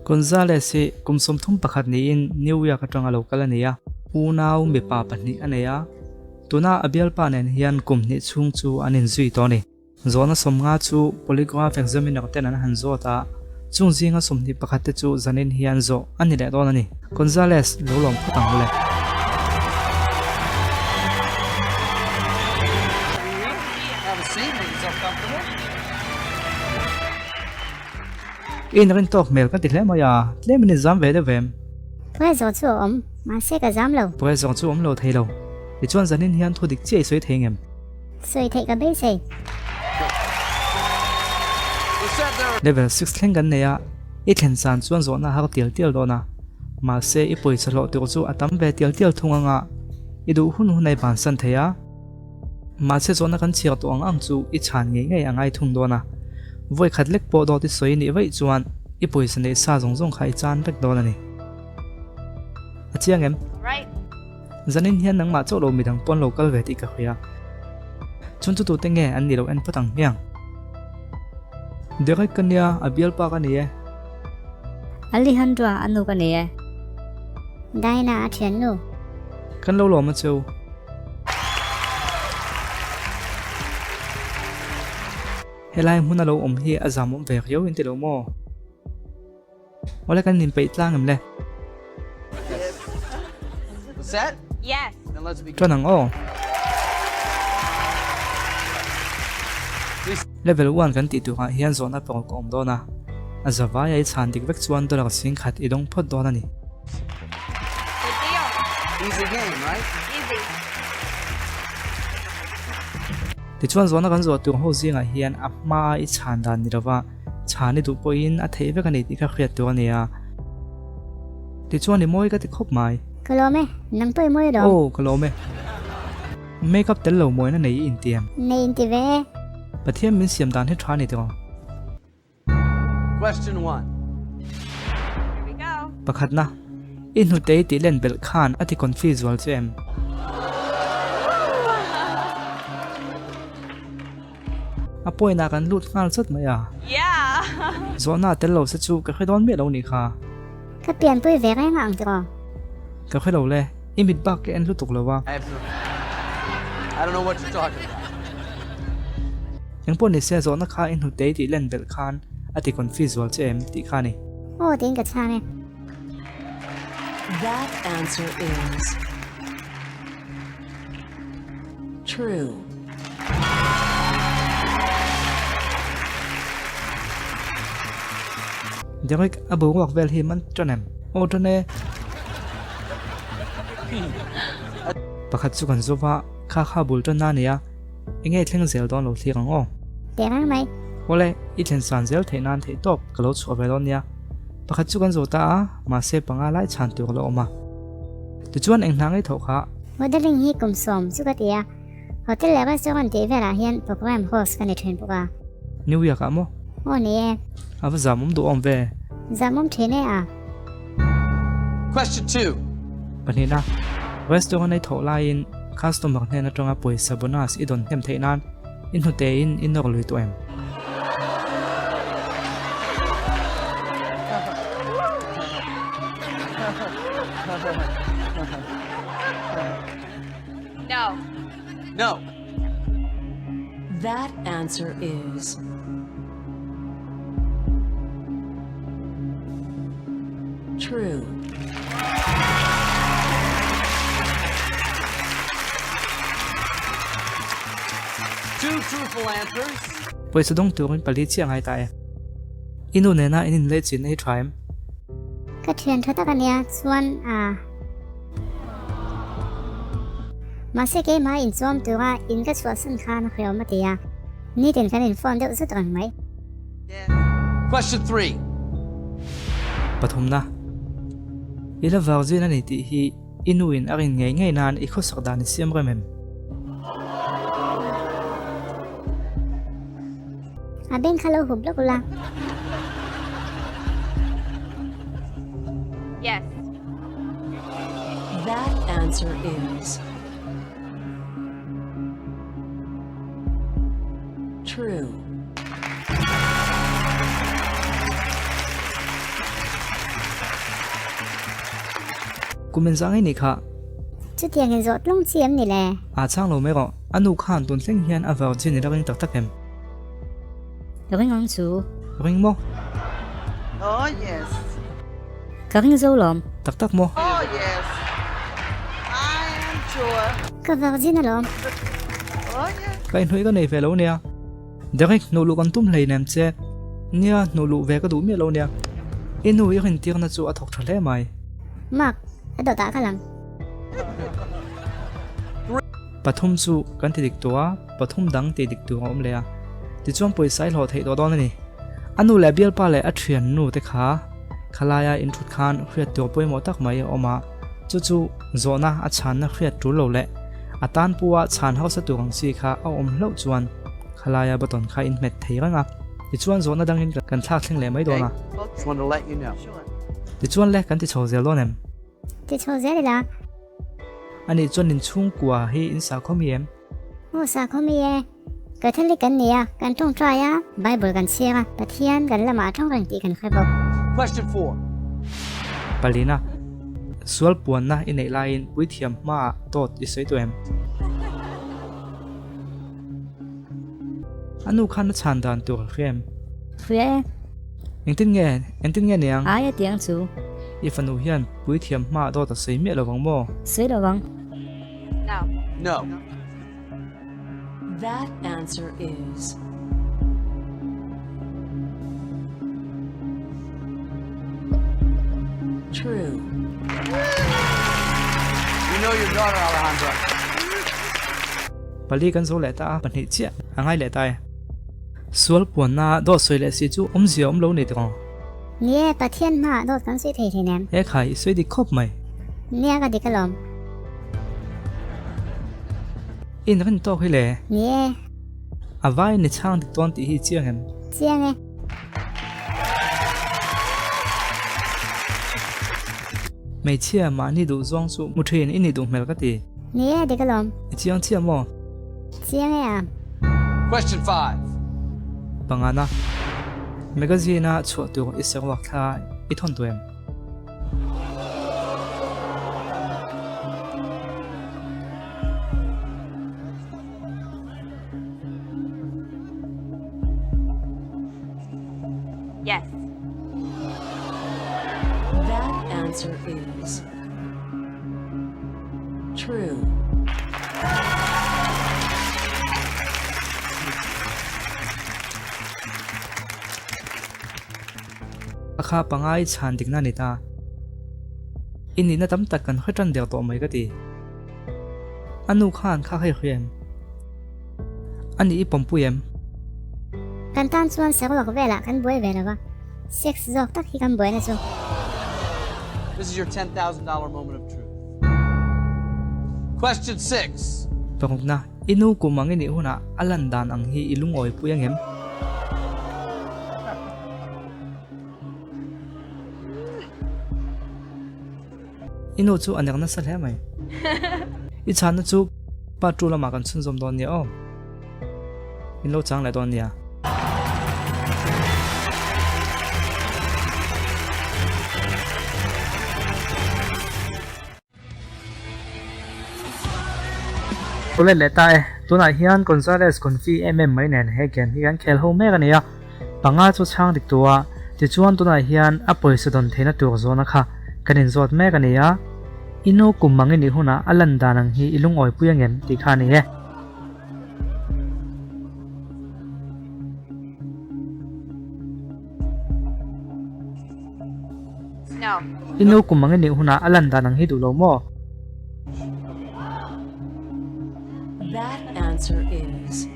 Gonzales hi kum 31 niin New York atanga lo kal a ni a. Unau mipa pahnih a nei a, tuna a bialpa nen hian kum hnih chhung chu an inzui tawh a ni. Zawhna 50 chu polygraph examiner ten an han zawt a, chung zinga 21 te chu zanin hian zawh a ni leh dawn a ni. Gonzales lo lawm phawt ang le. I inrin tawk hmel ka ti hle mai a, tlem in i zam ve deuh em? Puai zawng chu a awm, mahse ka zam lo. Puai zawng chu awm lo thei lo. Tichuan zanin hian thu dik chiah i sawi thei ngem? Sawi theih ka beisei. Level six thleng kan nei a, i thlen san chuan zawhna a har tial tial dawn a. Mahse i pawisa hlawh tur chu a tam ve tial tial thung anga i duh hun hun a i bansan thei a. Mahse zawhna kan chhiar tawh ang ang chu i chhan ngei ngei a ngai thung dawn a. Vawi khat lek pawh dawt i sawi nih vaih chuan i pawisa neih sa zawng zawng kha i chan vek dawn a ni. A chiang em? Zanin hian nangmah chauh lo midang pawn lo kal ve tih ka hria. Chun chu tute nge an ni lo en phawt ang hmiang? Derek ka nia, a bialpa ka ni e. Alejandra a nu ka ni e. Dinah a thian nu. Kan lo lawm a cheu. Helai hmun a lo awm hi a zamawm ve riau in ti lo maw? Awle kan inpeih tlang em le? Ṭan ang aw. Level one kan tih turah hian zawhna pawh ka awm dawn a, a zavaia i chhan dik vek chuan dollar 10,000 i dawng phawt dawn a ni. Tichuan zawhna kan zawh tur ho zingah hian a hmaa i chhan dan ni lova chhan i duh pawhin a theih vek a ni tih kha hriat tur a ni a. Tichuan i mawi ka ti khawp mai. Ka lawm e, nang pawh i mawi alawm. Aw, ka lawm e. Makeup tel lo mawina nei i inti em? Nei inti ve e. Pathian min siam dan hi tha a ni tiraw? Question one. Pakhatna, I hnutei tih len belh khan a ti confuse zual che em? A point ah kan lut nghal chawt mai a. Zawhna a tel lo se chu ka hre dawn miah lo nih kha. Ka pianpui ve reng ang tiraw? Ka hre lo le, i mit bak ka en lutuk lo a. Engpawh ni se zawhna kha i hnutei tih len belh khan a ti confuse zual che em tih kha a ni. Aw tiin ka chhang e. That answer is true. Derek, a boruak vel hi man tan em? Aw tan e. Pakhat chu kan zawp a, kha kha bul tan na nia. Enge thleng zel dawn lo thlir ang aw. Teh reng mai. Awle, i thlen san zel theih nan theih tawp ka lo chhuah ve dawn nia. Pakhat chu kan zawh ta a, mahse panga lai chhan tur a la awm a. Tichuan eng hna ngei thawh kha? Modelling hi kum 10 chu ka ti a, hotel leh restaurant tih velah hian program host ka ni thin bawk a. New York ah maw? Aw ni e. A va zamawm duhawm ve. Zamawm thin e a. Question two. Pahnihna, restaurant ei thawh laiin customer hnen atanga pawisa bonus i dawn hnem theih nan i hnute in i nawr lui tawh em? No. No. That answer is true. Two truthful answers. Pawisa dawng turin pali chiah ngai ta e. I nu nena in inlei chin na hi tha em? Ka thian tha tak a nia chuan a. Mahse keimah inchuam tura in ka chhuahsan khan a hreawm a ti a, nitin kan in phone deuh zut reng mai. Question three. Pathumna. I la virgin a ni tih hi i nu in a rin ngei ngei nan i khawsak dan i siam rem em? A beng kha lo hup lawk ula. Yes. That answer is true. Kum engzah ngei nih kha? Chutiang in zawh tlawng chi em ni le? Aa chang lo mai rawh. A nu khan tun thleng hian a virgin i la ring tak tak em? Ring ang chu. Ring maw? Oh yes. Ka ring zo lawm. Tak tak maw? Oh yes. I am sure. Ka virgin alawm. Oh yes. Ka inhnawih ka nei ve lo nia. Derek, hnuh luh kan tum hleinem che. Nia, hnuh luh ve ka duh miah lo nia. I nu i rintirna chu a thawk tha hle mai. Mark, a dawtah ka lang. Pathum chu kan ti dik tawh a, pathum dang tih dik tur a awm leh a. Tichuan pawisa i hlawh theih tawh dawn a ni. A nu leh bialpa leh a thian nu te kha khalaia inthut khan hriat tur pawimawh tak mai a awm a, chu chu zawhna a chhanna hriat tul lo leh a tan pua chhan hausa tur ang chi kha a awm hlauh chuan khalaia button kha in hmet thei reng a. Tichuan zawhna dangin kan thlak thleng leh mai dawn a. Tichuan le kan ti chho zel dawn em? Ti chho zel ila. Anih chuan in chhungkua hi in sakhaw mi em? Aw sakhaw mi e. Catholic kan ni a, kan tawngtai a, Bible kan chhiar a, Pathian kan lamah a tawng reng tih kan hre bawk. Question 4. Palina, Sual puanna i neih laiin puithiam hmaah dawt i sawi tawh em? A nu khan a chhan dan tur a hria em? Hria e. Engtin nge? Engtin nge niang? Ai a tiang chu. I fanu hian puithiam hmaah dawt a sawi miah lovang maw? Sawi lovang. No. No. That answer is true. You know your daughter, Alejandra. Pali kan zo leh ta a, pahnih chiah a ngai leh ta e. Sual puanna dawt sawi leh si chu awmzia awm lo ni tawh. Ni e, Pathian hmaah dawt kan sawi thei thin em? He khai, i sawi dik khawp mai. Nia ka dik alawm. I inrin tawk hi le. Ni e. A vai ni chhang dik dawn tih hi i chiang em? Chiang e. Hmeichhia mahni duh zawng chu mu thin i nih duh hmel ka ti. Ni e, dik alawm. I chiang chiah maw? Chiang e a. Question 5. Pangana, Magazine a chhuah tur i saruak thla i thawn duh em? Yes. That answer is True. A kha pangai chhan dikna a ni ta. I nihna tam tak kan hre tan der tawh mai ka ti. A nu khan kha hei hria em? A nih i pawmpui em? Kan tan chuan saruak velah kan buai ve lo va, sex zawk tak hi kan buaina chu. This is your $10,000 moment of truth. Question 6. Parukna, I nu kum ang i nih hunah a lan dan ang hi i lungawi pui ang em? I nu chu a nek nasa hle mai. I chhanna chu part 2 lamah kan chhunzawm dawn nia aw. Min lo chang leh dawn nia. Lo let leh ta e. Tunah hian Gonzalez confi em em mai nen he game hi kan khel ho mek a ni a. Panga chu chhang dik tu a, tichuan tunah hian a pawisa dawn theihna tur zawna kha kan inzawt mek a ni a. I nu kum mang i nih hunah a lan dan ang hi i lungawi pui angem tih kha a ni e. I nu kum ang i nih hunah a lan dan ang hi duh lo maw? That answer is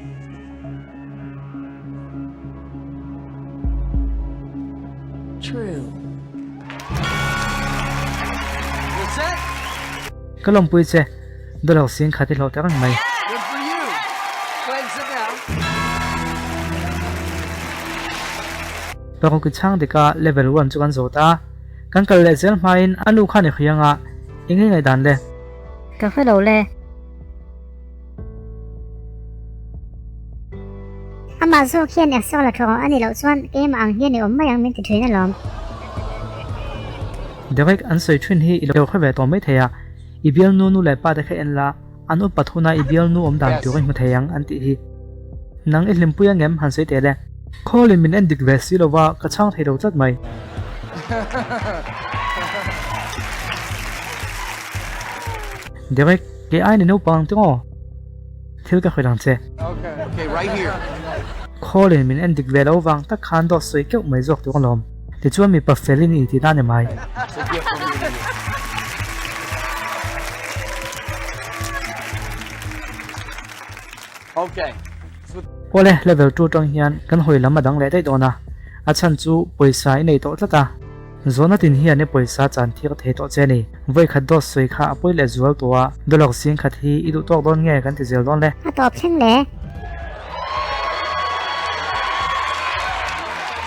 True. Ka lawmpui che, dollar sing khat i hlawh ta reng mai. Paruk i chhang dika level one chu kan zawt a, kan kal leh zel hmain a nu khan i hriang a, eng nge ngaihdan le? Ka hre lo le. Amah zawk hian exer la thaw a ni loh chuan keimah ang hian i awm mai ang min ti thin alawm. Derek an sawi thin hi i lo hre ve tawh mai thei a, i bialnu nu leh pa te kha en la, an upat huna i bialnu awm dan tur i hmu thei ang an tih hi. Nang i hlimpui angem han sawi teh le. Khawlin min en dik ve si lova ka chhang thei lo tlat mai. Derek, kei ai ni naupang tiraw? Thil ka hrilh ang che. Khawlin min en dik ve lo vang tak khan dawt sawi keuh mai zawk tur alawm. Tichuan mipa fel i ni tih na ni mai. Awle, level 2 tang hian kan hawi lam a dang leh daih dawn a, a chhan chu pawisa i nei tawh tlat a. Zawhna tin hian i pawisa chan thir thei tawh che a ni. Vawi khat dawt sawi kha a pawi leh zual tawh a, dollar zing khat hi i duh tawk dawn nge kan ti zel dawn le. A tawp thleng le.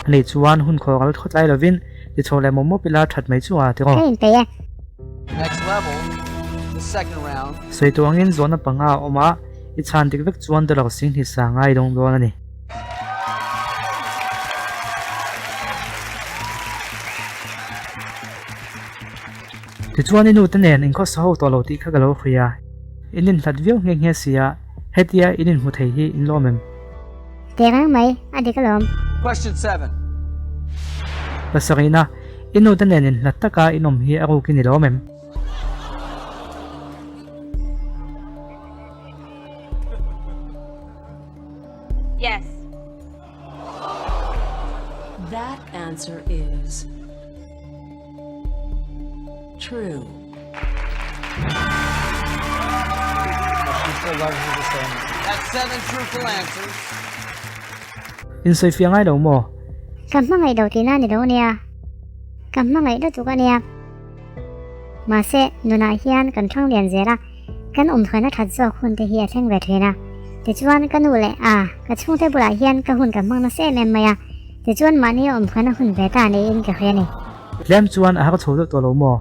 Ani chuan hun khaw ral khawtlai lovin ti chho leh mawp mawp ila that mai chu a ti rawh. Ka inpeih e. Next level, the second round. Sawi tawh angin zawhna panga a awm a, i chhan dik vek chuan dollar 20 sanga i dawng dawn a ni. Tichuan i nute nen inkhawsa ho tawh lo tih kha ka lo hria. In inhlat viau nghe nghe si a, hetia in inhmu thei hi in lawm em? Teh reng mai, a dik alawm. Question 7. Pasarihna, i nute nen inhlat taka in awm hi a rukin i lawm em? Yes. That answer is true. She still loves you the same. That's seven truthful answers. In sawi fiah ngai lo maw? Ka hmangaih lo tihna ni lo nia. Ka hmangaih lutuk a nia. Mahse, nunah hian kan thang lian zel a, kan awmhran a that zawk hun te hi a thleng ve thin a. Tichuan, ka nu leh a, ka chhungte bulah hian ka hun ka hmang nasa em em mai a, tichuan mahni a awmhran a hun ve ta niin ka hria a ni. Tlem chuan a har chho deuh tawh lo maw?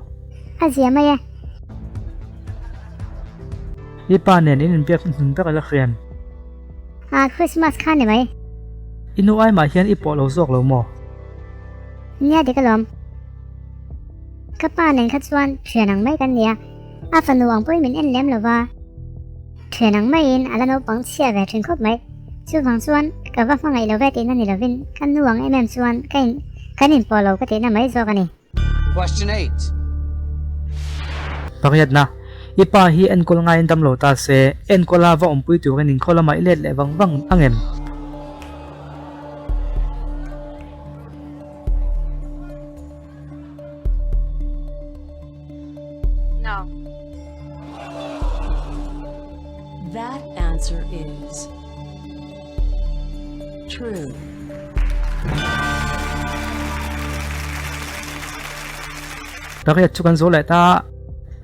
A zia mai e. I pa nen in inbiak hmun ber a la hriam. A, Christmas kha ni mai. I nu ai mah hian i pawh lo zawk lo maw? Nia dik alawm. Ka pa nen kha chuan thian ang mai kan ni a, a fanu ang pawhin min en lem lo va, thian ang maiin a la naupang chhia ve thin khawp mai. Chuvang chuan ka va hmangaih lo ve tihna ni lovin ka nu ang em em chuan ka in kan inpawh lo ka tihna mai zawk a ni. Question 8. Pariatna, I pa hi enkawl ngaiin dam lo ta se, enkawla va awmpui turin inkhaw lamah i let leh vang vang ang em? No. That answer is true. Pariat chu kan zo leh ta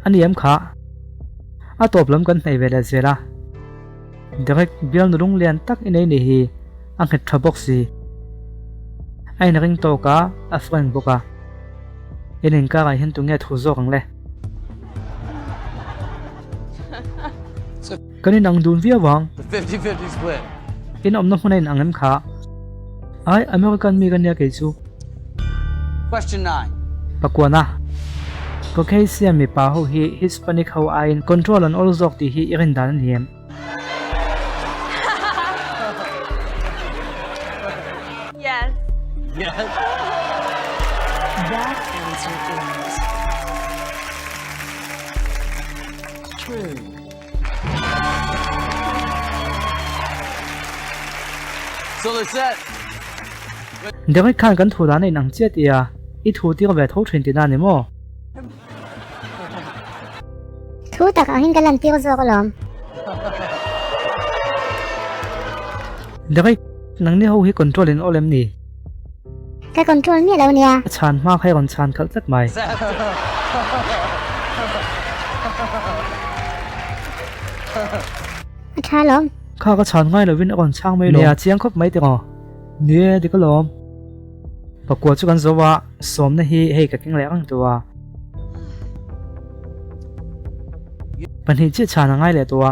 a ni em kha? A tawp lam kan hnaih ve leh zel a. Derek bial nulung lian tak i nei ni hi a nghet tha bawk si. A inring tawk a, a frank bawk a. In inkarah hian tunge thu zawk ang le? Kan inang dun viau ang. In awmna hmun a inang em kha? Ai, American mi ka nia kei chu. Pakuana, Caucasian mipa ho hi Hispanic ho aiin control an awl zawk tih hi i rin dan a ni em? Yes. Yes. That answer is true. So they're set. Derek khan kan thu dan a inang chiah tia i thu tir ve tho thin tihna a ni maw? Thu tak angin ka lan tir zawk alawm. Derek, nangni ho hi control in awl em ni? Ka control miah lo nia. A chhan hma kha i rawn chhan khalh tlat mai. A tha alawm. Kha ka chhan ngai lovin a rawn chhang mai lo. Nia chiang khawp mai tiraw. Nia dik alawm. Pakua chu kan zo a, sawmna hi hei ka keng leh reng tawh a. Pahnih chiah chhan a ngai leh tawh a,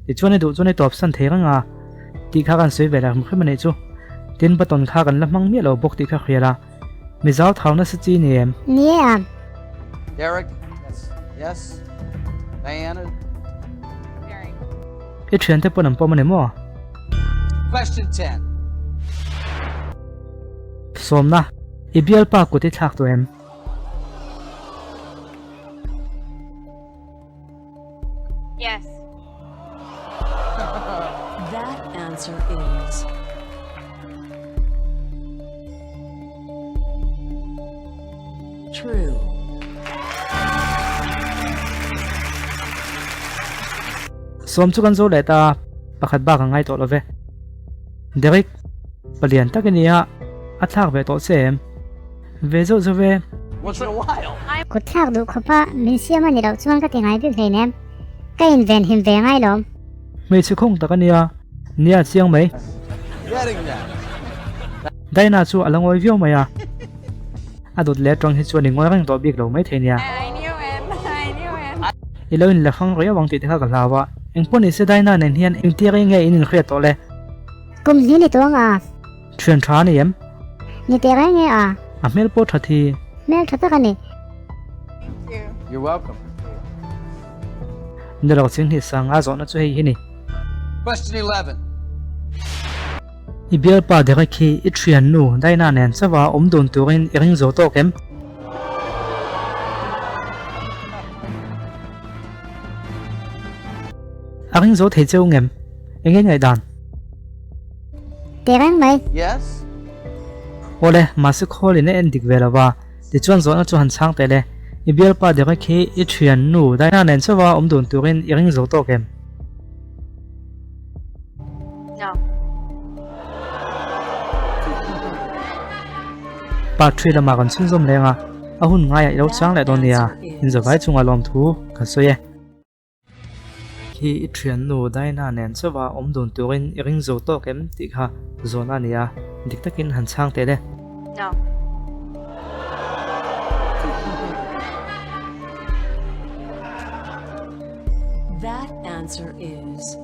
tichuan i duh chuan i tawp san thei reng a. Tih kha kan sawi ve la hrim hrim a nih chu. Tin button kha kan la hmang miah lo bawk tih kha hria la. Mizo thau nasa chi ni em? Ni e a. Derek? Yes. Yes. Diana? Very. I thiante pawn an pawm a ni maw? Question 10. Sawmna, I bialpa kut i thlak tawh em? Yes. That answer is true. Sawm chu kan zo leh ta, pakhat bak a ngai tawh lo ve. Derek, palian tak i nia, a thlak ve tawh che em? Ve zauh zauh ve. Once in a while. Kut thlak duh khawpa min siam a ni loh chuan ka ti ngai bik hleinem. Ka inven him ve ngai lawm. Hmeichhe khawng tak a nia, nia chiang mai. Dinah chu a la ngawi viau mai a, a dawt leh atang hi chuan i ngawi reng tawh bik lo maithei nia. I lo inla hrang riau ang tih te kha ka hlau a, engpawh ni se Dinah nen hian engtir eng nge in inhriat tawh le? Kum hnih ni tuang a. Thian tha a ni em? Ni teh reng e a. A hmel pawh tha thi. Hmel tha tak a ni. You're welcome. Ni lo ching hi sanga zawhna chu hei hi ni. Question 11. I bialpa Derek hi i thiannu Dinah nen chauha awm dun turin i ring zo tawk em? A ring zo thei cheu ngem? Enge ngaihdan? Teh reng mai. Yes. Awle, mahse khawl in a en dik ve lo va, tichuan zawhna chu han chhang teh le. I bialpa Derek hi i thian nu Dinah nen chauha awm dun turin i ring zo tawk em? No. Part 3 lamah kan chhunzawm leng a, a hun ngaiah i lo chang leh dawn nia, inzavai chunga lawmthu kan sawi e. Khi i thiannu Dinah nen chauha awm dun turin i ring zo tawk em tih kha zawhna a ni a, dik takin han chhang teh le. No. That answer is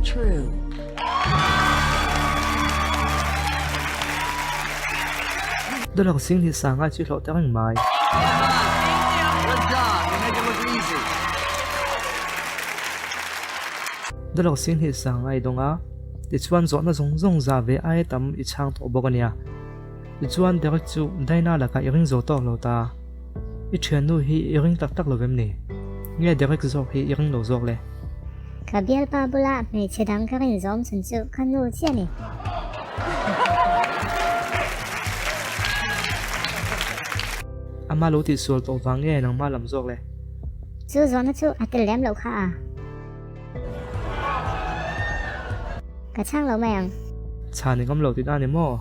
true. Dollar sing hi sanga chu hlawh ta reng mai. Dollar sing hi sanga i dawng a, tichuan zawhna zawng zawng za ve aia tam i chhang tawh bawk a nia. Tichuan Derek chu Dinah lakah i ring zo tawk lo ta. I thiannu hi i ring tak tak lo vem ni? Nge Derek zawk hi i ring lo zawk le? Ka bialpa bula hmeichhe dang ka rin zawm chhun chu ka nu chiah a ni. Ama lo tihsual tawh vang nge nangmah lam zawk le? Chu zawhna chu a tel lem loh kha a. Ka chhang lo mai ang. Chhan i ngam lo tihna a ni maw?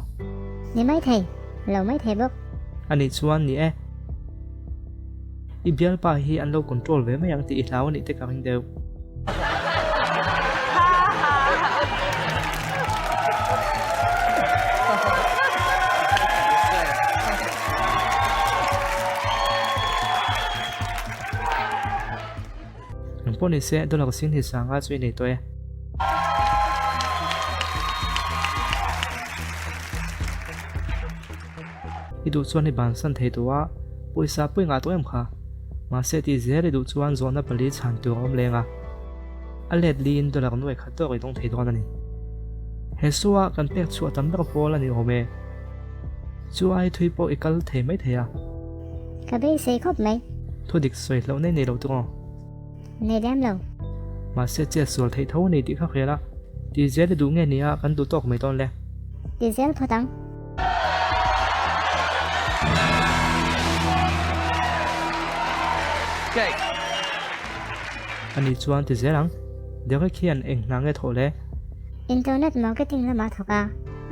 Ni maithei, lo maithei bawk. A nih chuan ni e. I bialpa hi an lo control ve mai ang tih i hlau a nih te ka ring deuh. Eng pawh ni se dollar sin hi sanga chu i nei tawh e. I duh chuan i bansan thei tawh a, pawisa pawh i ngah tawh em kha? Mahse tih zel i duh chuan zawhna pali chhan tur a awm leng a, a let liin dollar nuai khat tawk i dawng thei dawn a ni. He saw ah kan pek chhuah tam ber pawl a ni awm e. Chu ai thui pawh i kal thei mai thei a. Ka beisei khawp mai. Thu dik sawi hlauh nei nei lo tung aw. Nei lem lo. Mahse chet sual theih tho a ni tih kha hrial a, ti zel i duh nge nia kan duh tawk mai dawn le. Ti zel phawt ang. Ani chuan ti zel ang. Derek hian eng hna nge thawh le? Internet marketing lamah thawk a,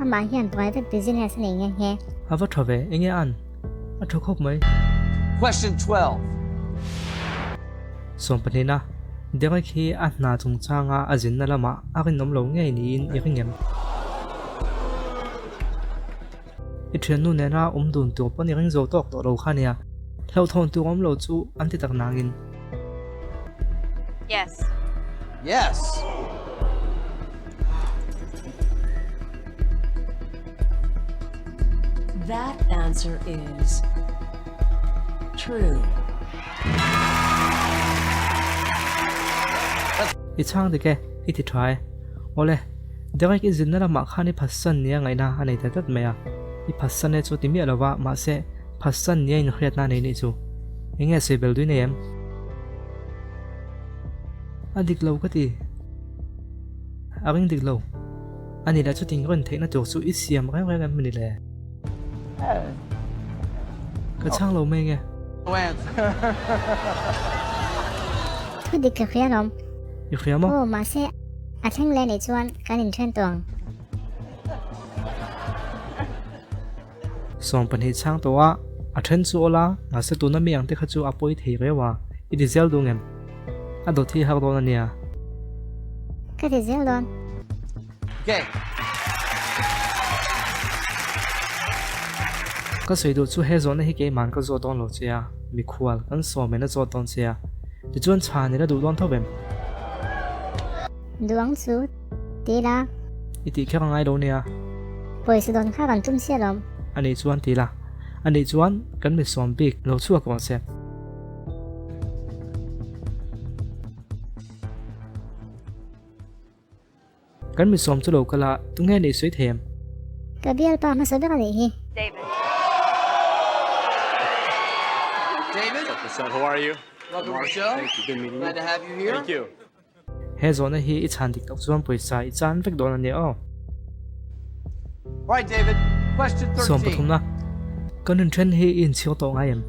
amah hian private business a nei nghe nghe. A va tha ve, enge an? A tha khawp mai. Question 12. Sawmpahnihna, Derek hi a hna chungchanga a zinna lamah a rinawm lo ngei niin i ring em? I thiannu nena awm dun tur pawn i ring zo tawk tawh lo kha nia. Hlauhthawn tur awm lo chu an ti tak nangin. Yes. Yes. That answer is. True. I chhang dik e, i ti tha e. Awle, Derek i zinna lamah khan i phatsan nia ngaihna a nei ta tlat mai a. I phatsan e chu ti miah lova, mahse, phatsan nia inhriatna a nei nih chu. Enge sawi bel dui nei em? A dik lo ka ti. A ring dik lo. A ni leh chutin rawn theihna tur chu i siam reng reng em ni le? Ka chhang lo mai nge. Thu dik ka hria lawm. I hria maw? Aw, mahse a thleng leh nih chuan kan inthen tawh ang. 12 chhang tawh a, a then chu awl a, mahse tuna mi ang te kha chu a pawi thei reu a, i ti zel duh ngem? A dawt hi har dawn a nia. Ka ti zel dawn. Okay. Ka sawi duh chu he zawhna hi keimahn ka zawt dawn lo che a, mikhual kan sawm in a zawt dawn che a, tichuan chhan ila duh dawn tho em? Duh ang chu ti la. I tih kher a ngai lo nia. Pawisa dawn kha kan tum sia lawm. A nih chuan ti la. A nih chuan kan mi sawm bik lo chhuak rawh che. Kan mi sawm chu lo kal a, tunge nih sawi thei em? Ka bialpa hmasa ber a nih hi. David. David. How are you? Welcome to the show. Thank you. Good meeting you. Glad to have you here. Thank you. He zawhna hi i chhan dik tak chuan pawisa i chan vek dawn a nia aw. Alright David, question 13. Sawm pathumna, Kan inthen hi i inchhir tawh ngai em?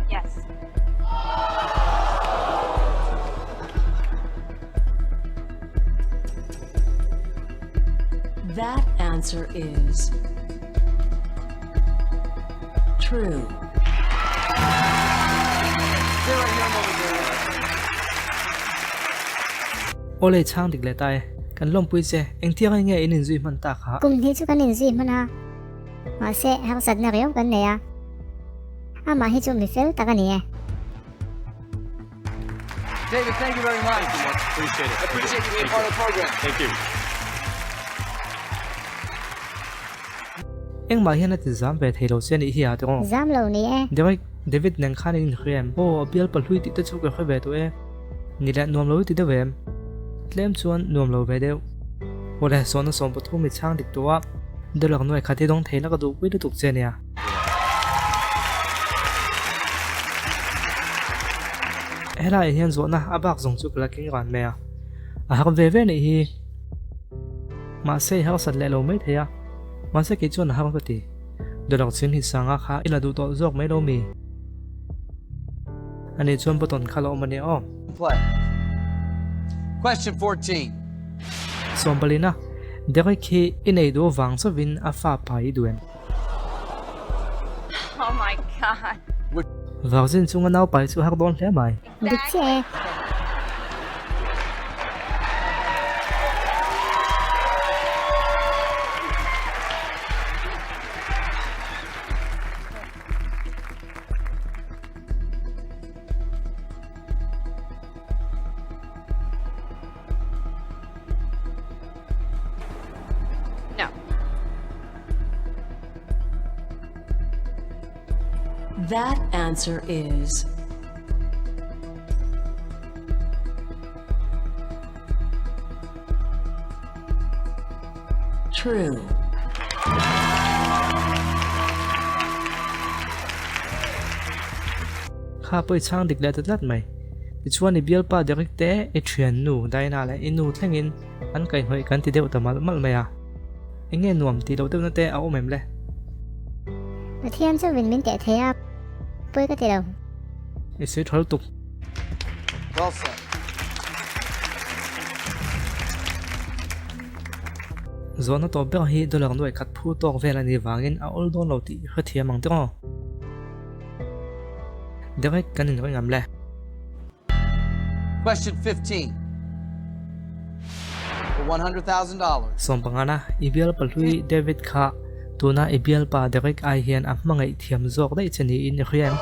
Yes. That answer is true. Awle chhang dik leh ta e. Kan lawmpui che, engtiang in nge in inzui hman tak ha? Kum hnih chu kan inzui hman a, mahse harsatna riau kan nei a. Amah hi chu mi fel tak a ni e. David, thank you very much. Thank you, Mark. Appreciate it. Appreciate you being part of the program. Thank you. Engmah hian a ti zam ve thei lo che nih hi a ti aw. Zam lo ni e. Derek, David nen khan in inhria em? Aw, a bial pahlui tih te chu ka hre ve tawh e. Ni leh nuam lo i ti deuh em? Tlem chuan nuam lo ve deuh. Awle, sawhna 13 i chhang dik tawh a, dollar nuai khat hi dawng thei la ka duhpui lutuk che nia. Helaiah hian zawhna a bak zawng chu ka la keng ran mai a, a har ve ve nih hi. Mahse i harsat leh lo mai thei a, mahse kei chuan a har ka ti. Dollar chhing hi sanga kha i la duh tawh zawk mai lo mi? Ani chuan button kha la awm a nia aw. Play. Question 14. Sawmpalina, Derek hi i nei duh vang chauhin a fa pai i duh em? Oh my god. Virgin chunga nau pai chu har dawn hle mai. Dik chiah e. No. That answer is true. Kha pawh i chhang dik leh ta tlat mai. Tichuan i bialpa Derek te, i thiannu Dinah leh i nu thlengin an kaihhnawih kan ti deuh ta malh malh mai a. Eng nge nuam tih loh deuhna te a awm em le? Pathian chu vin min teh thei a, pawi ka ti lo. I sawi tha lutuk. Well said. Zawhna tawp ber hi dollar nuai khat phu tawk vel a nih vangin a awl dawn lo tih i hrethiam ang tiraw? Derek kan inring am le. Question 15. For $100,000. Sawmpangana, i bialpa hlui David kha tuna i bialpa Derek ai hian a hmangaih thiam zawk daih che niin i hria em?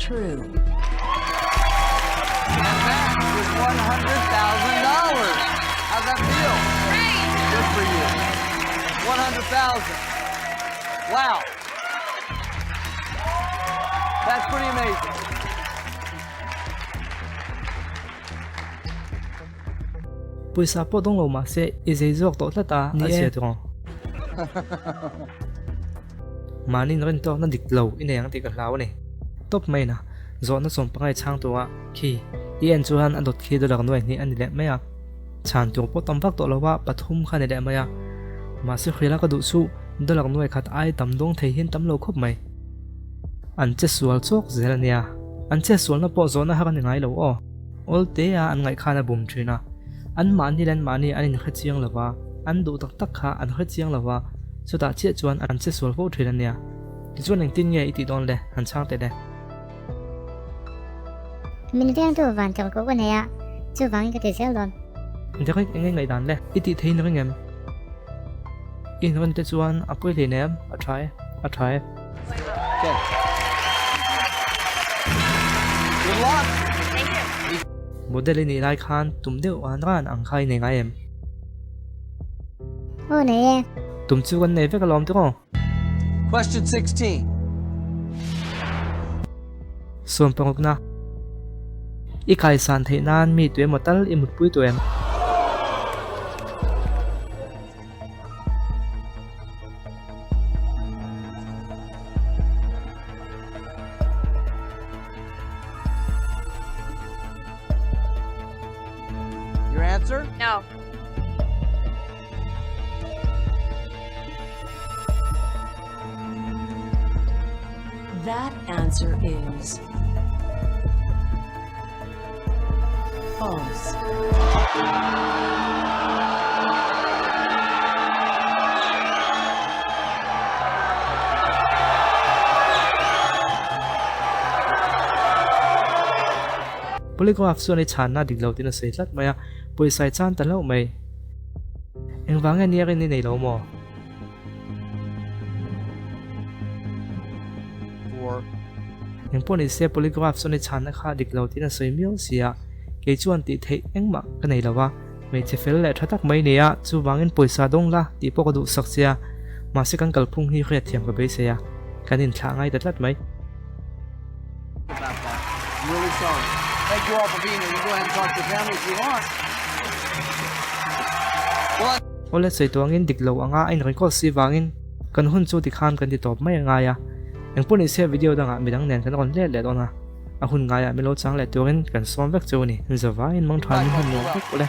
True. And that is $100,000. How's that feel? Great. Good for you. 100,000. Wow. That's pretty amazing. Pawisa pawh dawng lo mah se i zei zawk tawh tlat a, a zia tawh. Mahni in rintawkna dik lo i nei ang tih ka hlau a ni. Tawp mai na, zawhna sawm pangai chhang tura khi i en chuan a dawt khi dollar nuai hnih a ni leh mai a. Chhan tur pawh tam vak tawh lo a, pathum kha a ni leh mai a. Mahse hriala ka duh chu dollar nuai khat ai tam dawng thei hian tam lo khawp mai. An che sual chawk zel a nia. An che sualna pawh zawhna har a ni ngai lo aw. Awl te a an ngaih khan a bum thin a. An mahni leh an mahni an inhre chiang lo va, an duh tak tak kha an hre chiang lo va, chutah chiah chuan an che sual fo thin a nia. Tichuan engtin nge i tih dawn le? Han chhang teh le. Min vengtu van tlawh koh ka nei a, chuvangin ka ti zel dawn. Derek eng nge ngaihdan le? I tih thei ring em? I inrawn te chuan a pawi hle nem? A tha e, a tha e. Model i nih lai khan tum deuh an ran ang kha i nei ngai em? Aw nei e. Tum chu kan nei vek alawm tiraw? Question 16. Sawm parukna. I kaisan theih nan mi tuemaw tal i mutpui tawh em? Your answer? No. That answer is false. Polygraph chuan i chhanna dik lo tiin a sawi tlat mai a, pawisa i chan ta hlauh mai. Engvang nge nia rin i nei lo maw? Engpawh ni se polygraph chuan i chhanna kha dik lo tiin a sawi miau si a, kei chuan tih theih engmah ka nei lo va, hmeichhe fel leh tha tak mai ni a, chuvangin pawisa dawng la tih pawh ka duhsak che a, mahse kan kalphung hi hriatthiam ka beisei a, kan inthlah ngai ta tlat mai. Awle sawi tuangin dik lo anga a inrecord si vangin kan hun chu tikhan kan ti tawp mai a ngai a, engpawh ni se video dangah midang nen kan rawn let leh dawn a, a hun ngaiah min lo chang leh turin kan sawm vek chu a ni. Zavaiin mangthanin hun nuam vek awle.